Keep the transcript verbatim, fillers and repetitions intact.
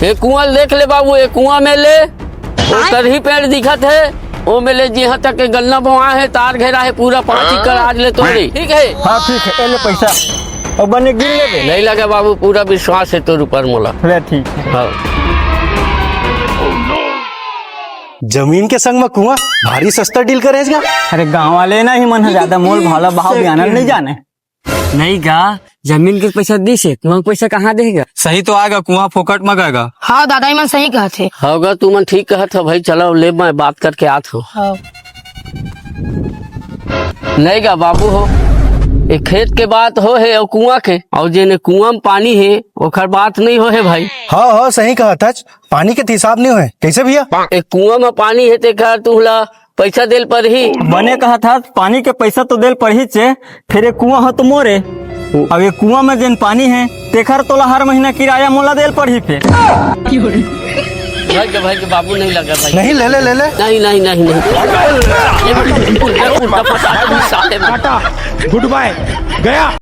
ये कुआं देख ले बाबू, ये कुआं में ले, वो करही पेड़ दिखत हे, वो में ले, जिहां तक के गन्ना बोआ हे, तार घेरा हे पूरा पांच एकड़, आज ले तोरे। ठीक हे? हाँ, ठीक हे, ए ले पैसा। अउ बने गिन लेबे। नहीं लगे बाबू, पूरा विश्वास हे तोर ऊपर मोला। ले ठीक हे। हाँ। जमीन के संग म कुआं, भारी सस्ता डील करे हस गा। अरे गांव वाले ना ही मन ह ज्यादा मोल भाला भाव बयानन नहीं जाने। नहीं गा, जमीन के पैसा दिस हे, कुआं के पैसा कहाँ देगा? सही तो आएगा, कुआं फोकट म गएगा। हाँ दादा, ई मन सही कहत हे। हाँ गा, तुमन ठीक कहत हो भाई, चलो ले मैं बात करके आत हो। हाँ। नहीं गा बाबू हो, ये खेत के बात हो हे अउ कुआं के, अउ जेने कुआं में पानी हे ओकर बात नहीं हो हे भाई। हाँ हाँ, सही कहत हच, पानी के त हिसाब नहीं होए। कैसे भैया? एक कुआं में पानी हे तेकर तुहला पैसा देल परही। बने कहत हस, पानी के पैसा तो देल परही चे, फिर ये कुआं हो तो मोरे। अब ये कुआं में जेन पानी हे तेकर तोला हर महीना किराया मोला देल परही फिर। भाई के, भाई के बाबू नहीं लगा भाई। नहीं, ले ले, ले ले। नहीं, नहीं, नहीं, नहीं। उल्टा, उल्टा फंसा दिस साले में। टाटा, गुड बाय, गया।